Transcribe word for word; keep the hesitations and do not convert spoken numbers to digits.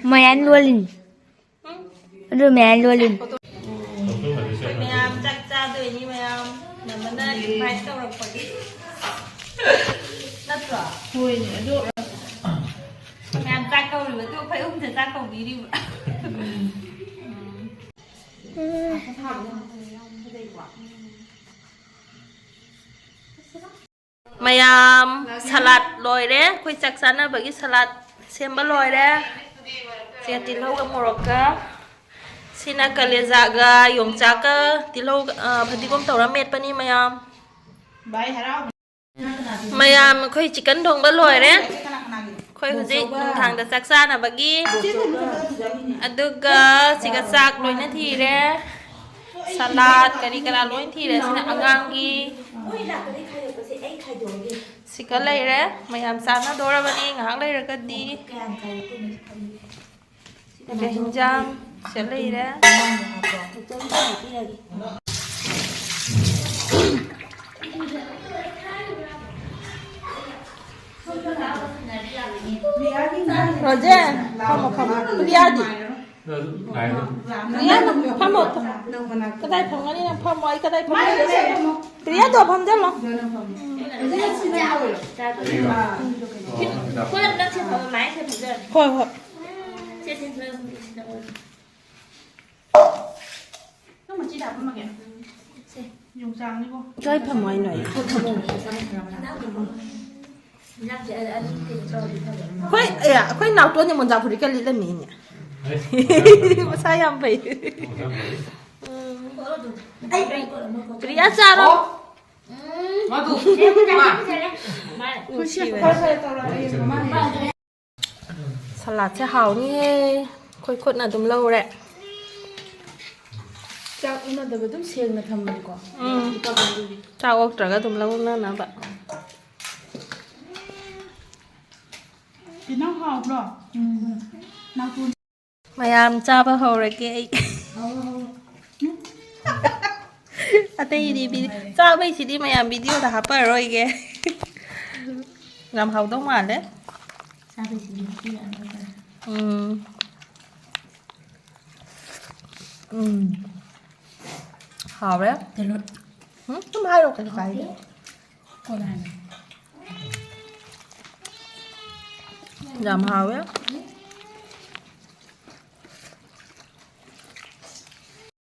ꯃꯌꯥꯝ ꯂꯣꯜꯂꯤꯅꯤ꯫ ꯑꯗꯨ ꯃꯌꯥꯝ ꯂꯣꯜꯂꯤꯅꯤ꯫ ꯑꯩꯈꯣꯏ ꯃꯌꯥꯝ ꯆꯥꯛ ꯆꯥꯗꯣꯏꯅꯤ ꯃꯌꯥꯝ꯫ ꯅꯝꯕꯅ invite ꯇꯧꯔꯛꯄꯒꯤ꯫ ꯅꯠꯇ꯭ꯔꯣ? ꯍꯣꯏꯅꯦ, ꯑꯗꯣ ꯃꯌꯥꯝ ꯆꯥꯛ ꯀꯧꯔꯤꯕ, ꯑꯗꯨ ꯑꯩꯈꯣꯏ ꯑꯍꯨꯝꯗ ꯆꯥꯛ ꯀꯧꯕꯤꯔꯤꯕ꯫ ꯃꯌꯥꯝ, salad ꯂꯣꯏꯔꯦ꯫ ꯑꯩꯈꯣꯏ ꯆꯥꯛ ꯆꯥꯅꯕꯒꯤ salad ꯁꯦꯝꯕ ꯂꯣꯏꯔꯦ꯫ ꯁꯦ ꯇꯤꯜꯍꯧꯒ ꯃꯣꯔꯣꯛꯀ꯫ ꯁꯤꯅ ꯀꯂꯦꯖꯥꯒ ꯌꯣꯡꯆꯥꯛꯀ ꯇꯤꯜꯍꯧꯒ, ꯑ, ꯐꯗꯤꯒꯣꯝ ꯇꯧꯔ ꯃꯦꯠꯄꯅꯤ ꯃꯌꯥꯝ꯫ ꯃꯌꯥꯝ, ꯑꯩꯈꯣꯏ chicken ꯊꯣꯡꯕ ꯂꯣꯏꯔꯦ꯫ ꯑꯩꯈꯣꯏ ꯍꯧꯖꯤꯛ ꯅꯨꯡꯗꯥꯡꯗ ꯆꯥꯛ ꯆꯥꯅꯕꯒꯤ꯫ ꯑꯗꯨꯒ ꯁꯤꯒ ꯆꯥꯛ ꯂꯣꯏꯅ ꯊꯤꯔꯦ꯫ Salad ꯀꯔꯤ ꯀꯔꯥ ꯂꯣꯏ ꯊꯤꯔꯦ꯫ ꯁꯤꯅ ꯑꯉꯥꯡꯒꯤ꯫ ꯁꯤꯒ ꯂꯩꯔꯦ꯫ ꯃꯌꯥꯝ ꯆꯥꯅꯗꯧꯔꯕꯅꯤ ꯉꯥꯏꯍꯥꯛ ꯂꯩꯔꯒꯗꯤ꯫ ꯑꯗ ꯍꯤꯟꯖꯥꯡ ꯁꯤꯗ ꯂꯩꯔꯦ꯫ ꯔꯣꯖꯦꯟ, ꯐꯝꯃꯣ, ꯐꯝꯃꯣ꯫ ꯄ꯭ꯔꯤꯌꯥꯗꯤ? ꯄ꯭ꯔꯤꯌꯥ, ꯐꯝꯃꯣ꯫ ꯀꯗꯥꯏ ꯐꯝꯒꯅꯤ? ꯅꯪ ꯐꯝꯃꯣ, ꯑꯩ ꯀꯗꯥꯏ ꯐꯝꯒꯅꯤ? ꯄ꯭ꯔꯤꯌꯥꯗꯣ ꯐꯝꯖꯜꯂꯣ꯫ ꯍꯣꯏ, ꯍꯣꯏ꯫ ꯅꯪ ꯃꯆꯤꯗ ꯍꯥꯞꯄꯝꯃꯒꯦ꯫ ꯁꯦ, ꯌꯣꯡꯆꯥꯛꯅꯤꯀꯣ꯫ ꯀꯥꯏ ꯐꯝꯃꯣ ꯍꯥꯏꯅꯣ ꯑꯩ? ꯏꯟꯖꯥꯡꯁꯦ ꯑ-, ꯑꯅꯤ ꯀꯩꯅꯣ ꯇꯧꯔꯗꯤ ꯐꯕ꯫ ꯑꯩꯈꯣꯏ, ꯑꯦ, ꯑꯩꯈꯣꯏ ꯅꯥꯎꯇꯣꯟꯁꯦ ꯃꯣꯟꯖꯥ ꯐꯨꯔꯤꯠꯀ ꯂꯤꯠꯂꯝꯃꯤꯅꯦ꯫ ꯃꯁꯥ ꯌꯥꯝ ꯐꯩ꯫ ꯎꯝ꯫ ꯄ꯭ꯔꯤꯌꯥ ꯆꯥꯔꯣ꯫ ꯎꯝ꯫ ꯃꯗꯨ꯫ ꯃꯥ꯫ ꯅꯨꯡꯁꯤꯕꯅꯦ꯫ ꯁꯂꯥꯗꯁꯦ ꯍꯥꯎꯅꯤꯌꯦ꯫ ꯑꯩꯈꯣꯏ ꯈꯨꯠꯅ ꯑꯗꯨꯝ ꯂꯧꯔꯦ꯫ ꯆꯥꯛ ꯎꯅꯗꯕ ꯑꯗꯨꯝ ꯁꯦꯡꯅ ꯊꯝꯕꯅꯤꯀꯣ꯫ ꯎꯝ꯫ ꯆꯥꯛ ꯑꯣꯛꯇ꯭ꯔꯒ ꯑꯗꯨꯝ ꯂꯧꯅꯅꯕ꯫ ꯇꯤꯜꯍꯧ ꯍꯥꯎꯕ꯭ꯔꯣ? ꯎꯝ꯫ ꯅꯥꯀꯨꯞ- ꯃꯌꯥꯝ ꯆꯥꯕ ꯍꯧꯔꯒꯦ ꯑꯩ꯫ ꯍꯧꯔꯣ, ꯍꯧꯔꯣ꯫ ꯑꯇꯩꯗꯤ ꯚꯤ-, ꯆꯥꯕꯩꯁꯤꯗꯤ ꯃꯌꯥꯝ videoꯗ ꯍꯥꯞꯄꯔꯣꯏꯒꯦ꯫ ꯌꯥꯝ ꯍꯥꯎꯗꯧ ꯃꯥꯜꯂꯦ꯫ ꯆꯥꯕꯩꯁꯤꯗꯤ ꯍꯥꯞꯄꯤꯔꯛꯑꯅꯨ꯫ ꯎꯝ꯫ ꯎꯝ꯫ ꯍꯥꯎꯔꯦ꯫ ꯀꯩꯅꯣ ꯎꯝ, ꯁꯨꯝ ꯍꯥꯏꯔꯣ, ꯀꯩꯁꯨ ꯀꯥꯏꯗꯦ꯫ ꯀꯣꯟꯅ ꯍꯥꯏꯔꯣ꯫ ꯌꯥꯝ ꯍꯥꯎꯋꯦ꯫